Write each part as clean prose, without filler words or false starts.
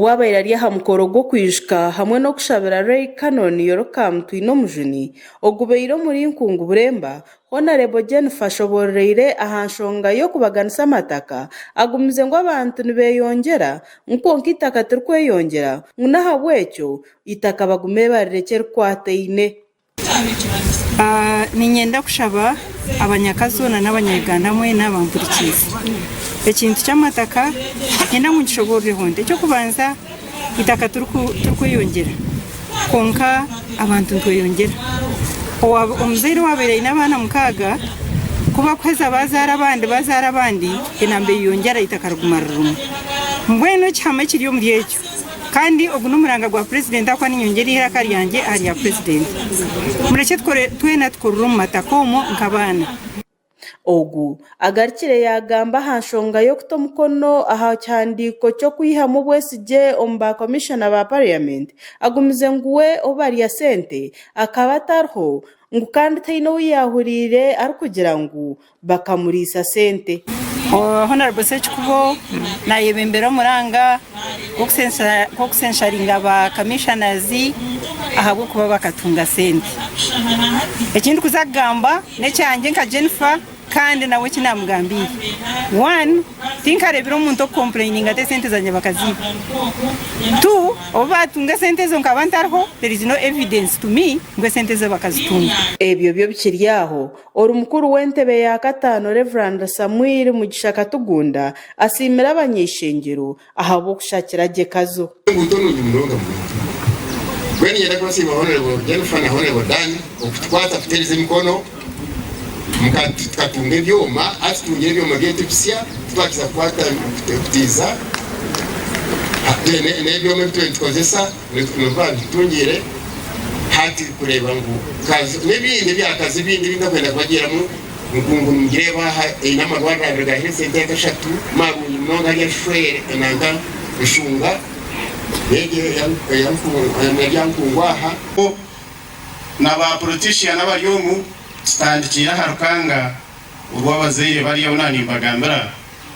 Obu abaire ari aha mukoro gw'okwijuka hamwe n'okushabira Ray Canon Yorokamu Twinomujuni ogubaire omuri Nkungu Buremba, Honarebo Jennifer ashobororeire aha nshonga y'okubaganisa amataka agumize ngu abantu nibeyongyera ngu kwonka eitaka tirikweyongyera ngu n'ahabw'ekyo eitaka bagume barirekye rikwataine. Niinyenda kushaba abanyakazo na n'abanya-Uganda mwena bampurikiize. Ekintu ky'amataka niinyenda ngu nkishoboororeho nti, eky'okubanza eitaka tirikweyongyera kwonka abantu nitweyongyera. Omuzaire owaabaire aine abaana mukaaga ku bakuheza baazaara abandi baazaara abandi enamba eyeyongyera eitaka riguma riri rimwe. Mbwenu ekihama ekiri omuri ekyo. Kandi ogu n'omuranga gwa Purezidenti ahakuba niinyongyera eiraka ryangye aha rya Purezidenti. Murekye tukore twena tukurire omu mataka omwo nk'abaana. Ogu agarukire yaagamba aha nshonga y'okuta omukono aha kihandiiko ky'okwihamu obwesigye omu ba Komishona ba Parliament agumize ngu we obu barya sente akaba atariho ngu kandi taine ou yaahuriire arikugira ngu bakamuriisa sente. Honarable Ssekikubo nayebembera omuranga gw'okusensharinga ba kamishanazi ahabw'okuba bakatunga sente. Ekindikuza kugamba n'ekyangye nka Jennifer kandi nawe eki namugambiire. One, tinkareebire omuntu okukompureyininga ati esente zangye bakaziiba. Two, obu baatunga esente ezo nkaba ntariho, there is no evidence to me ngu esente ezo bakazitunga. Ebyo byo bikiri aho, Ori mukuru w'entebe ya kataano Rev. Samuel Mugisha Katugunda asiimire abanyeishengyero ahabw'okushakira gye Kazo. Enguuto nungi munonga munonga. Mbwenu niinyenda kubasiima Honourable Jennifer na Honourable Dan okutukwata kuteereza emikono tukatunga ebyoma. Hati tutungire ebyoma byaitu ebisya titwakiza kukwata kutiiza n'ebyoma ebi tubire nitukozesa nibo baabitutungiire. Hati kureeba ngu Kazo n'ebindi ebya Kazo ebindi ebi ntakwenda kubagiiramu ngu nimugireeba aha eine amarwariro abiri ga health center nk'ashatu marungi munonga hariya Shwere nanka Nshunga n'egyo eya Nkungu aha. Na ba politician abari omu tutandikiire aha rukanga oru abazaire bari abu nanimbagambira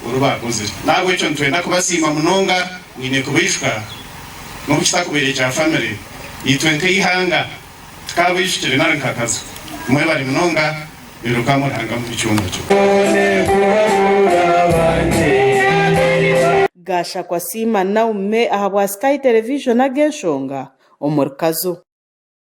oru baakozire. N'ahabw'ekyo nitwenda kubasiima munonga, mwine kubaijuka n'obu kitakubaire kya famire, itwe nk'eihanga tukaabaijukire nari nka Kazo. Mwebare munonga, Irukamu Ruhanga amuhe ekyoma ekyo. Gashakwa Siima Naume ahabwa Sky Television ag'enshonga omuri Kazo.